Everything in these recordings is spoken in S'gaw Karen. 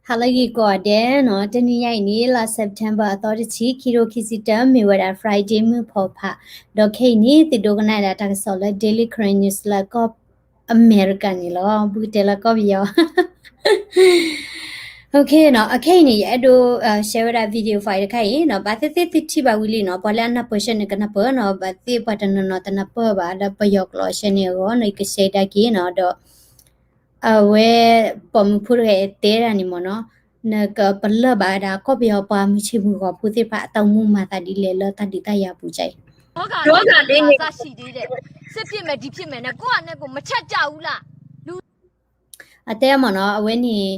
ဟါလၢအဂ့ၤကိးဂၤဒဲးနီၤ, တနံၤညါအံၤန့ၣ် လါ September အသီတဆံ ခံကထိခံဆံတၢ မ့ၢ်ဝဲဒၣ် Friday မုၢ်ဖီဖး, ဒီးခဲအံၤန့ၣ် သုဒိကနၣ်ဒၣ်တၢ်ကစီၣ်လၢ Daily Karen News လၢကီၢ်အမဲရကၤန့ၣ်လီၤ. ဘူးကတဲလၢကီၢ်ပယီၤ OK နီၤ, အခဲအံၤန့ၣ် ယအဲၣ်ဒိး share ဝဲဒၣ် video file တခါအံၤနီၤ, ဘၣ်သ့ၣ်သ့ၣ်သုထံၣ်ဘၣ်ဝံၤလံနီၤ, ပှၤလၢအနၢ်ပၢၢ် share န့ၣ် ကနၢ်ပၢၢ်နီၤ, ဘၣ်သ့ၣ်ပှၤတနီၤနီၤတနၢ်ပၢၢ်ဘၣ် လၢပယီၤကျိာ် share န့ၣ်အဂီၢ်နီၤ, ယက share ဒၣ်က့ၤနီၤ, ဒီး အဝဲ ပိာ်မုၣ်ဖိတဂၤတဲဒၣ်န့ၣ်မ့ၢ်နီၤ, နကပလၢၢ်ဘၣ်ဝဲဒၣ် ကီၢ်ပယီၤပှၤမုၢ်ဆ့ၣ်မုၢ်ဂီၤဖိသ့ၣ်တဖၣ် အတၢ်အိၣ်မူမၤသးဒ်လဲၣ်လၢတၢ်ဒုးတၢ်ယၤအပူၤကအံၤ, စစ်ဖြစ်မယ် ဒီဖြစ်မယ်နဲ့ ကိုယ့်အနဲ့ကိုယ်မချက်ကြဘူးလား အတဲမ့ၢ်နီၤ, အဝဲန့ၣ်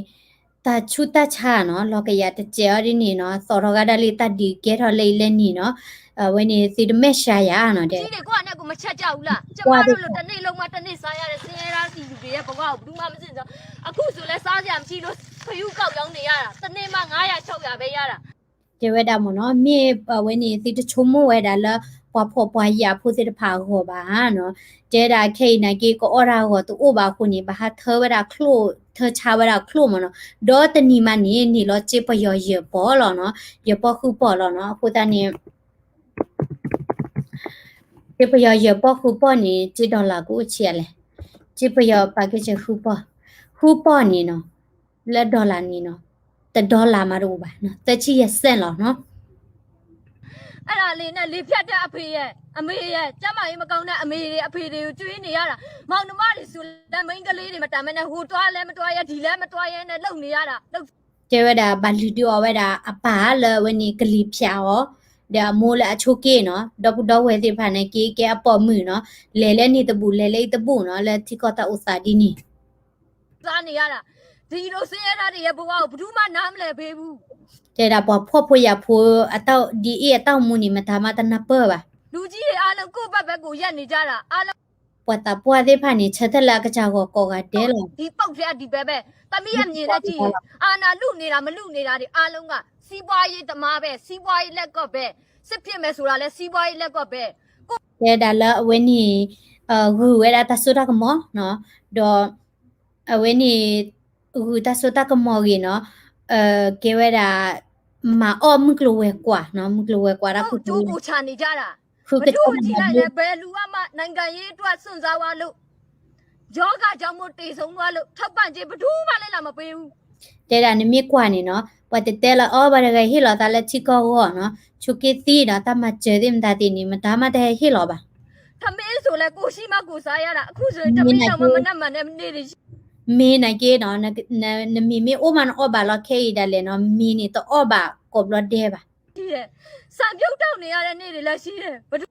တၢ်ဆူးတၢ်ဆါနီၤ, လီၤကယၤတစဲးအီၤဒ်န့ၣ်နီၤ, သီၣ်ထီၣ်ဂၤဒၣ်လၢတၢ်ဒုးကဲထီၣ်လၢအံၤလၢနံၤနီၤ, အဝဲန့ၣ်သုတမဲာ်ဆှးယၤနီၤ, ဒီး ကိုယ့်အနဲ့ကိုယ်မချက်ကြဘူးလား ကျမတို့လိုတနေ့လုံးမှတနေ့စားရတယ် ဆင်းရဲသားပြည်သူတွေရဲ့ဘဝကိုဘယ်သူမှမသိဘူး အခုဆိုလဲစားစရာမရှိလို့ ဖရုကောက်ရောင်းနေရတာ တစ်နေ့မှငါးရာခြောက်ရာပဲရတာ တဲဝဲဒၣ်မ့ၢ်နီၤ, မ့ၢ်အဝဲန့ၣ် သုတဆိကမိၣ်ဝဲဒၣ်လၢ ပှၤဖှီၣ်ပှၤယာ်ဖိသ့ၣ်တဖၣ်အဂီၢ်ဘၣ်နီၤ, တဲဒၣ်ခဲအံၤနာ်က့ ကအီၣ်တၢ်အဂီၢ်တအိၣ်ဘၣ်အဃိန့ၣ် ဘၣ်ဟးထၢဝဲဒၣ်ချိၣ် ထၢဆါဝဲဒၣ်ချိၣ်မ့ၢ်နီၤ, ဒီးတနံၤမးန့ၣ် န့ၢ်လီၤစ့ပယီၤယဲၢ်ပီၢ်လီၤနီၤ, ယဲၢ်ပီၢ်ဃုပီၢ်လီၤနီၤ, အဃိသတးန့ၣ် စ့ပယီၤယဲၢ်ပီၢ်ဃုပီၢ်န့ၣ် စ့ dollar ကအိၣ်ဆံးအါလဲၣ်, စ့ပယီၤပာ်ကဲစ့ဃုပီၢ်, ဃုပီၢ်န့ၣ်နီၤ, လၢ dollar န့ၣ်နီၤ, တ dollar မးတအိၣ်ဘၣ်နီၤ, သၢဆံယဲၢ်စဲးလီၤနီၤ. အဲ့ဒါလေးနဲ့လေဖြတ်တဲ့အဖေရဲ့အမေရဲ့ကျန်းမာရေးမကောင်းတဲ့အမေတွေအဖေတွေကိုကျွေးနေရတာ မောင်နှမတွေဆိုလည်းမိန်းကလေးတွေမတန်မဲနဲ့ဟိုတွားလဲမတွားရဲဒီလဲမတွားရဲနဲ့လုပ်နေရတာလုပ် တဲဝဲဒၣ် ဘၣ်လုၢ်ဒုးအီၤဝဲဒၣ်အပၢ်လၢအဝဲန့ၣ်ကလံၤဖၠးအီၤ, ဒီးအမိၢ်လၢအဆိးက့နီၤ, ဒီပုၢ်ဒီဝဲၢ်သ့ၣ်တဖၣ်န့ၣ်က့ ကဲအပိာ်မုၣ်နီၤ, လဲၤလၢန့ၣ်တဘူၣ် လဲၤလၢအံၤတဘူၣ်နီၤ, လၢထံကီၢ်တၢ်အိၣ်သးဒ်န့ၣ် စားနေရတာ ဒီလိုဆင်းရဲသားတွေရဲ့ဘဝကိုဘယ်သူမှနားမလည်ပေးဘူး တဲဒၣ်ပှၤဖှီၣ်ဖိယာ်ဖိအတၢ်ဒ်အံၤအတၢ်အိၣ်မူန့ၣ် မတၤမးတနၢ်ပၢၢ်ဘၣ်. လူကြီးတွေအားလုံးကိုယ့်ဘက်ပဲကိုရပ်နေကြတာအားလုံး ပှၤသးပှၢ်သ့ၣ်တဖၣ်န့ၣ် ဆၢထၢၣ်လၢအကစၢ်ဂီၤကိးဂၤဒဲးလီၤ. ဒီပုတ်ထဲကဒီပဲပဲသမီးအမြင်နဲ့ကြည့်ရင်အာဏာလုနေလားမလုနေတာတွေအားလုံးကစီးပွားရေးသမားပဲစီးပွားရေးလက်ကော့ပဲ စစ်ဖြစ်မယ်ဆိုတာလဲစီးပွားရေးလက်ကော့ပဲ တဲဒၣ်လၢအဝဲန့ၣ် ဂုာ်ဝဲဒၣ်တၢ်စိတၢ်ကမီၤနီၤ, ဒီး အဝဲန့ၣ် ဂုာ်တၢ်စိတၢ်ကမီၤဂ့ၤနီၤ, ကဲဝဲဒၣ် မၤအီၣ်မုၢ်ကျိၤဝဲၤကွာ်နီၤ, မုၢ်ကျိၤဝဲၤကွာ်တၢ်ခိၣ်ကျိၤ ကြိုးကိုချာနေကြတာ ခုကစၢ်မၤဘျိ ဘယ်သူမှနိုင်ငံရေးအတွက်စွန့်စားသွားလို့ ယောဂကြောင့်မို့တည်ဆုံးသွားလို့ထောက်ပံ့ခြင်းဘယ်သူမှလည်းလာမပေးဘူး တဲဒၣ်နမ့ၢ်ကွၢ်န့ၣ်နီၤ, ပှၤတတဲလၢအီၤ ပှၤတဂၤဟ့ၣ်လီၤသးလၢထံကီၢ်ဂီၢ်နီၤ, ဆိးက့သံဒီးတၢ်မၤစၢၤသ့ၣ်မတၤသ့ၣ်န့ၣ် မတၤမးတဟဲဟ့ၣ်လီၤဘၣ်. ထမင်းဆိုလည်းကိုယ်ရှိမှကိုယ်စားရတာအခုဆိုရင်ထမင်းတောင်မှမနပ်မှန်နဲ့နေတယ် မ့ၢ်နာ်က့နီၤ, နမ့ၢ်မ့ၢ်အိၣ်မးနအီၣ်ဘၣ်လီၤခဲအံၤဒၣ်လဲာ်နီၤ, မ့ၢ်န့ၣ်တအီၣ်ဘၣ်ကိးဘျီဒဲးဘၣ်. ဆံတယ် ဆံပြုတ်တောက်နေရတဲ့နေ့တွေလည်းရှိတယ်ဘယ်သူ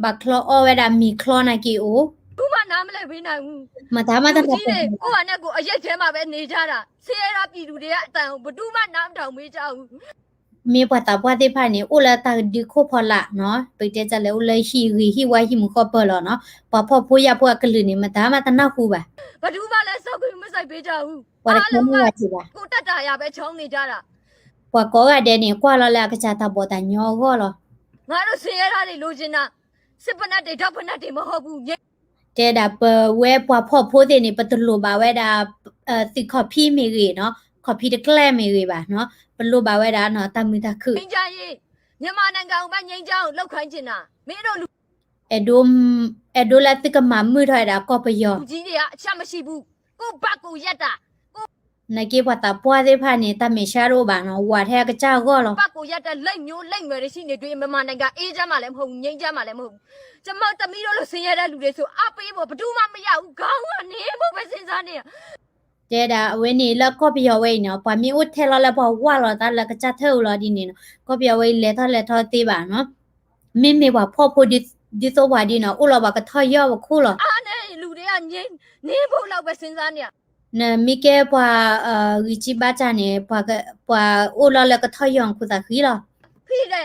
ဘၣ်ချီအီၣ်ဝဲဒၣ်မ့ၤချီနာ်က့အိၣ် ဘယ်သူမှနားမလည်ပေးနိုင်ဘူး မတၤမးတနၢ်ပၢၢ် လူကြီးတွေကိုယ့်ဟာနဲ့ကိုယ်အရိပ်ထဲမှာပဲနေကြတာဆင်းရဲသားပြည်သူတွေရဲ့အသံကိုဘယ်သူမှနားမထောင်ပေးကြဘူး မ့ၢ်ပှၤသးပှၢ်သ့ၣ်တဖၣ်န့ၣ် အိၣ်လၢတၢ်ဒုးခိၣ်ဖီလာ်နီၤ, ပတဲတၢ်လဲၣ် အိၣ်လၢဟံၣ်ဂ့ၤဟံၣ်ဝါဟံၣ်မူၤဃီပၢၢ်လီၤနီၤ, ပှၤဖှီၣ်ဖိယာ်ဖိအကလုာ်န့ၣ် မတၤမးတနၢ်ဟူဘၣ်. ဘယ်သူမှလည်းစောင့်ကြည့်မစိုက်ပေးကြဘူး ပှၤတခီမ့ၢ်ဝဲစံးဘၣ် အားလုံးကကိုယ့်တတ်တာရာပဲချောင်းနေကြတာ ပှၤကိးဂၤဒဲးန့ၣ် ကွၢ်လီၤလၢအကစၢ်တၢ်ဘီၣ်တၢ်ညီအဂီၢ်လီၤ. ငါတို့ဆင်းရဲသားတွေလိုချင်တာစစ်ဖိနပ်တွေထောက်ဖိနပ်တွေမဟုတ်ဘူး တဲဒၣ်ပဝဲပှၤဖှီၣ်ဖိသ့ၣ်န့ၣ် ပတလိၣ်ဘၣ်ဝဲဒၣ် သုးခီၣ်ဖံးမ့ၢ်ဂ့ၤနီၤ, ခီၣ်ဖံးတကျဲမ့ၢ်ဂ့ၤဘၣ်နီၤ, ပလိၣ်ဘၣ်ဝဲဒၣ်နီၤ တၢ်မုာ်တၢ်ခုၣ် ငြိမ်းချမ်းရေး မြန်မာနိုင်ငံကိုပဲ ငြိမ်းချမ်းအောင်လုပ်ခိုင်းချင်တာ မင်းတို့လူ အဲၣ်ဒိး အဲၣ်ဒိးလၢသုကမၤမုာ်ထီၣ်ဝဲဒၣ်ကီၢ်ပယီၤ လူကြီးတွေကအချက်မရှိဘူးကိုယ့်ဘက်ကိုရပ်တာ နာ်က့ပှၤသးပှၢ်သ့ၣ်တဖၣ်န့ၣ် တၢ်မဲာ်ဆှးတအိၣ်ဘၣ်နီၤ, ဝးထဲအကစၢ်အဂီၢ်လီၤ. ဘက်ကိုရပ်တဲ့လက်ညှိုးလိမ့်မယ်တဲ့ရှိနေတွေ့မြန်မာနိုင်ငံအေးချမ်းမှာလည်းမဟုတ်ဘူးငြိမ်းချမ်းမှာလည်းမဟုတ်ဘူးကျွန်မတို့သမီးတို့လိုဆင်းရဲတဲ့လူတွေဆိုအားပေးဖို့ဘယ်သူမှမရဘူးခေါင်းကနင်းဖို့ ပဲစဉ်းစားနေရ တဲဒၣ်အဝဲန့ၣ်လၢကီၢ်ပယီၤဝဲအံၤနီၤ ပှၤမ့ၢ်အိၣ်ထဲလီၤလၢပှၤဝၢ်လီၤသးလၢကစၢ်ထၢၣ်အူလီၤဒ်န့ၣ်နီၤ ကီၢ်ပယီၤဝဲအံၤလဲၤထီၣ်လဲၤထီသ့ဘၣ်နီၤ, မ့မ့ၢ်ပှၤဖှီၣ်ဖိဒ်သိးပှၤဒ်နီၤ အိၣ်လီၤပှၤကထီၣ်ယီၢ်ပခိၣ်လီၤ. နမ့ၢ်ကဲပှၤ ဂံၢ်စၢ်ဘါစၢ်န့ၣ် ပှၤအိၣ်လီၤလၢကထီၣ်ယီၢ်ခိၣ်သးဃံလီၤ. ဖံးတယ်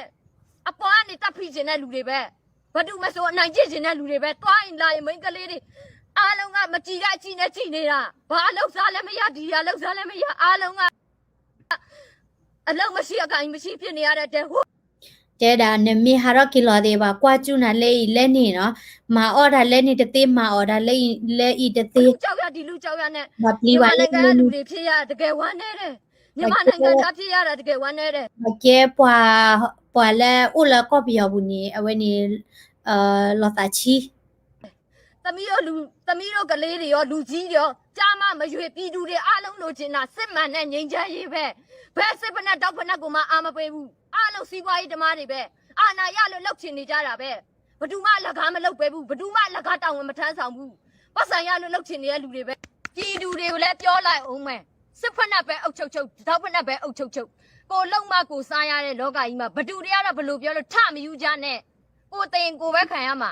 အပေါ်ကနေတပ်ဖီးချင်တဲ့လူတွေပဲ ဘယ်သူမဆိုအနိုင်ကျင့်ချင်တဲ့လူတွေပဲသွားရင်လာရင်မိန်းကလေးတွေအားလုံးကမတည်တဲ့အကျင့်နဲ့ကျင့်နေတာဘာအလုပ်စားလည်းမရဒီအလုပ်စားလည်းမရအားလုံးကအလုပ်မရှိအကိုင်မရှိဖြစ်နေရတဲ့တဲဟို တဲဒၣ် နမ့ၢ်ဟးထီၣ်က့ၤလီၤသ့ၣ် ပှၤကွၢ်ကၠူနၤလၢအံၤလၢန့ၣ်နီၤ, မၤအီၣ်တၢ်လၢန့ၣ်တသ့ မၤအီၣ်တၢ်လၢအံၤတသ့ ဒီးပျံၤဝဲလၢန့ၣ် လူတွေဖြစ်ရတကယ်ဝမ်းနည်းတယ် မြန်မာနိုင်ငံသားဖြစ်ရတာတကယ်ဝမ်းနည်းတယ် အကဲပှၤ ပှၤလၢအိၣ်လၢကီၢ်ပယီၤပူၤန့ၣ် အဝဲန့ၣ် လီၤသးဆံး သမီးတို့လူသမီးတို့ကလေးတွေရောလူကြီးတွေရောကြားမှမရွေးပြည်သူတွေအားလုံးလိုချင်တာစစ်မှန်တဲ့ငြိမ်းချမ်းရေးပဲဘယ်စစ်ဖက်နဲ့တောက်ဖက်နဲ့ကိုမှအာမပေးဘူးအားလုံးစီးပွားရေးသမားတွေပဲအာဏာရလို့လုပ်ချင်နေကြတာပဲဘယ်သူမှအလကားမလုပ်ပေးဘူးဘယ်သူမှအလကားတာဝန်မထမ်းဆောင်ဘူးပတ်စံရလို့လုပ်ချင်နေတဲ့လူတွေပဲပြည်သူတွေကိုလည်းပြောလိုက်အောင်မယ်စစ်ဖက်နဲ့ပဲအုပ်ချုပ်ချုပ်တောက်ဖက်နဲ့ပဲအုပ်ချုပ်ချုပ်ကိုလုံးမကိုစားရတဲ့လောကကြီးမှာဘယ်သူတွေကတော့ဘယ်လိုပြောလို့ထမယူကြနဲ့ကိုယ်တင်ကိုယ်ပဲခံရမှာ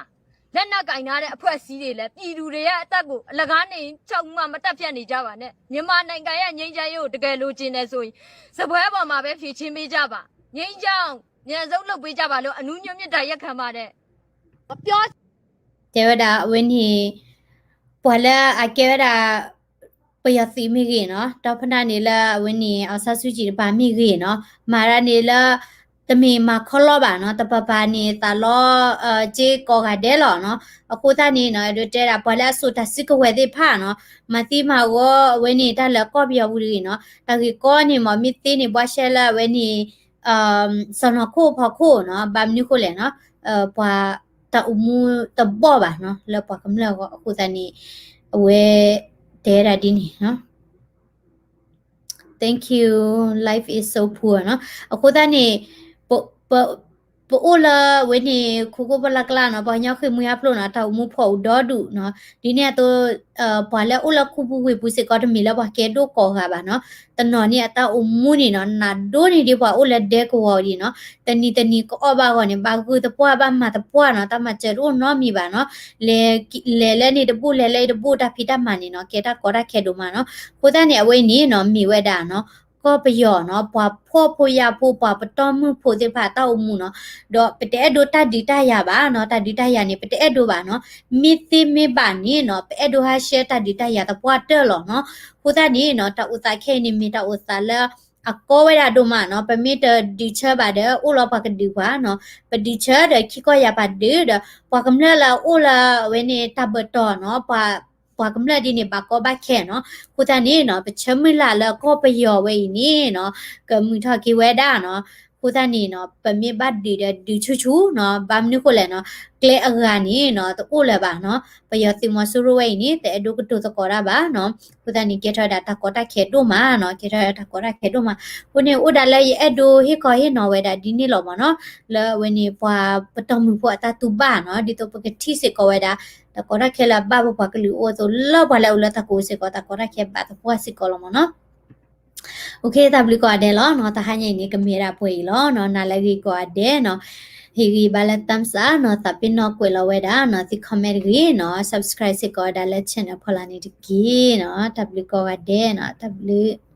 လက်နက်ကင်ထားတဲ့အဖွဲ့အစည်းတွေလည်းပြည်သူတွေရဲ့အသက်ကိုအလကားနေချုပ်မှမတက်ဖြတ်နေကြပါနဲ့မြန်မာနိုင်ငံရဲ့ငြိမ်းချမ်းရေးကိုတကယ်လိုချင်တယ်ဆိုရင်စပွဲပေါ်မှာပဲဖြေချင်းပေးကြပါငြိမ်းချမ်းအောင်ညံဆုံးလုပ်ပေးကြပါလို့အနူးညွတ်မြတ်တာရက်ခံပါတယ်ပြောတဲဝဲဒၣ်အဝဲန့ၣ် ပှၤလၢအကဲဝဲဒၣ် ပယီၤသုးမ့ၢ်ဂ့ၤနီၤ ဒီဖနၣ်န့ၣ်လၢအဝဲန့ၣ် အောင်ဆန်းစုကြည် တပၤမ့ၢ်ဂ့ၤနီၤ မၤဒၣ်န့ၣ်လၢ တမ့ၢ်မၤခီလီဘၣ်နီၤ တပၤပၤန့ၣ်သးလီ က့ကိးဂၤဒဲးလီၤနီၤ အဃိသတးန့ၣ်နီၤ အဲၣ်ဒိးတဲဒၣ်ပှၤလၢအစိာ်တၢ်စုကဝဲၤသ့ၣ်တဖၣ်နီၤ မၤသံမၤဂီၤအဝဲန့ၣ်တၢ်လၢကီၢ်ပယီၤပူၤတဂ့ၤနီၤ တၢ်ဂ့ၢ်ကီန့ၣ်မ့ၢ်မ့ၢ်သ့န့ၣ် ဘှါရှဲလၢအဝဲန့ၣ် စီၤနီၤခိၣ်ဖီခိၣ်နီၤ ဘၣ်မနုၤဃိလဲၣ်နီၤ ပှၤတၢ်အိၣ်မူတဘီၣ်ဘၣ်နီၤ လၢပှၤကမျၢၢ်အဂီၢ် အဃိသတးန့ၣ် အဝဲတဲဒၣ်ဒ်န့ၣ်နီၤ Thank you, life is so poor နီၤ အဃိသတးန့ၣ် ပ ပအိၣ်လၢဝဲန့ၣ် ခိခိၣ်ဖီလာ်ကျါနီၤ ပှၤကညီဃ့ၢ်မှံဟးဖျိးနီၤ တၢ်အိၣ်မူဖှီၣ်အိၣ်ဒီဒူၣ်နီၤ ဒ်န့ၣ်အသိး ပှၤလၢအိၣ်လၢခူပူၤဝ့ၢ်ပူၤစ့ၢ်ကီးတမ့ၢ်လၢပှၤကဲဒိၣ်ကိးဂၤဘၣ်နီၤ တနီၤန့ၣ်အတၢ်အိၣ်မူန့ၣ်နီၤ နးဒိၣ်န့ၢ်ဒ်ပှၤအိၣ်လၢဒဲကဝီၤဒ်နီၤ တနံၤတနံၤကအီၣ်ဘၣ်အဂီၢ်န့ၣ် ဘၣ်ဂုၢ်သပှၢ်ဘၣ်မၤသပှၢ်နီၤ တၢ်မၤစၢၤတအိၣ်နီတမံၤဘၣ်နီၤ လဲၤလၢန့ၣ်တဘူၣ်လဲၤလၢအံၤတဘူၣ် တၢ်ဖံးတၢ်မၤန့ၣ်နီၤ ကဲတၢ်ကီတၢ်ခဲဒိၣ်မးနီၤ အဃိသတးန့ၣ် အဝဲအံၤန့ၣ်နီၤ မ့ၢ်ဝဲဒၣ်နီၤ ကီၢ်ပယီၤနီၤ ပှၤဖှီၣ်ဖိယာ်ဖိ ပှၤပတီၢ်မုၢ်ဖိသ့ၣ်တဖၣ်အတၢ်အိၣ်မူနီၤ ဒီးပတအဲၣ်ဒိးတၢ်ဒုးတၢ်ယၤဘၣ်နီၤ တၢ်ဒုးတၢ်ယၤန့ၣ် ပတအဲၣ်ဒိးဘၣ်နီၤ မ့ၢ်သ့မ့ၢ်ဘၣ်န့ၣ်နီၤ ပအဲၣ်ဒိးဟးရှဲတၢ်ဒုးတၢ်ယၤသပှၢ်တၢၢ်လီၤနီၤ အဃိသတးန့ၣ်နီၤ တၢ်အိၣ်သးခဲအံၤန့ၣ် မ့ၢ်တၢ်အိၣ်သးလၢ အကီဝဲဒၣ်ဒိၣ်မးနီၤ ပမ့ၢ်တဒုးဆၢဘၣ်ဒီး အိၣ်လီၤပှၤကဒုးပှၤနီၤ ပဒုးဆၢဒီးခံကီၢ်ယၤပှၤဒုးဒီး ပှၤကမျၢၢ်လၢအအိၣ်လၢအဝဲန့ၣ်တၢ်ဘၢၣ်တီၢ်နီၤ ပှၤကမျၢၢ်ဒ်န့ၣ်ဘၣ်ကီဘၣ်ခဲနီၤ အဃိသတးန့ၣ်နီၤ ပဆၢမုၢ်လၢ်လၢကီၢ်ပယီၤဝဲအံၤန့ၣ်နီၤ ကမုာ်ထီၣ်က့ၤဝဲဒၣ်နီၤ အဃိသတးန့ၣ်နီၤ ပမ့ၢ်ဘၣ်ဒုးဒီးဒုးဆူၣ်ဆူၣ်နီၤ ဘၣ်မနုၤဃိလဲၣ်နီၤ ကျဲအဂၤန့ၣ်နီၤ တအိၣ်လၢၤဘၣ်နီၤ ပယီၤသုးမီၤစိရိၤဝဲအံၤန့ၣ် တအဲၣ်ဒိးကတိၤသကိးတၢ်ဘၣ်နီၤ အဃိသတးန့ၣ် ကဲထီၣ်ဝဲဒၣ်တၢ်ကီတၢ်ခဲဒိၣ်မးနီၤ ကဲထီၣ်ဝဲဒၣ်တၢ်ကီတၢ်ခဲဒိၣ်မး အဃိန့ၣ် အိၣ်ဒၣ်လၢယအဲၣ်ဒိးဟ့ၣ်ခီဟ့ၣ်နီၤဝဲဒၣ်ဒ်န့ၣ်လီၤမးနီၤ လၢအဝဲန့ၣ်ပှၤပတီၢ်မုၢ်ဖိအတၢ်တူၢ်ဘၣ်နီၤ ဒ်သိးပကထံၣ်စ့ၢ်ကီးဝဲဒၣ် တၢ်ကီတၢ်ခဲလၢအဘၣ်ပပှၤကလုာ်အိၣ်အသိးလၢပှၤလၢအအိၣ်လၢတၢ်ကဝီၤစ့ၢ်ကီး တၢ်ကီတၢ်ခဲဘၣ်သပှၢ်စ့ၢ်ကီးလီၤမးနီၤ တၢ်ဘျုးကိးဂၤဒဲးလီၤနီၤ တဟါညါအံၤန့ၣ် ကမ့ၢ်ဒၣ်ပှဲၤအံၤလီၤနီၤ နၤလၢအဂ့ၤကိးဂၤဒဲးနီၤ ဟ့ၣ်ဂံၢ်ဘါလၢ thumbs up နီၤ သးပ့ၤနီၣ်ကွဲးလီၤဝဲဒၣ်နီၤ သု comment တဂ့ၤနီၤ subscribe စ့ၢ်ကီးဝဲဒၣ်လၢ channel ဖီလာ်န့ၣ်တက့ၢ်နီၤ တၢ်ဘျုးကိးဂၤဒဲးနီၤ တၢ်ဘျုး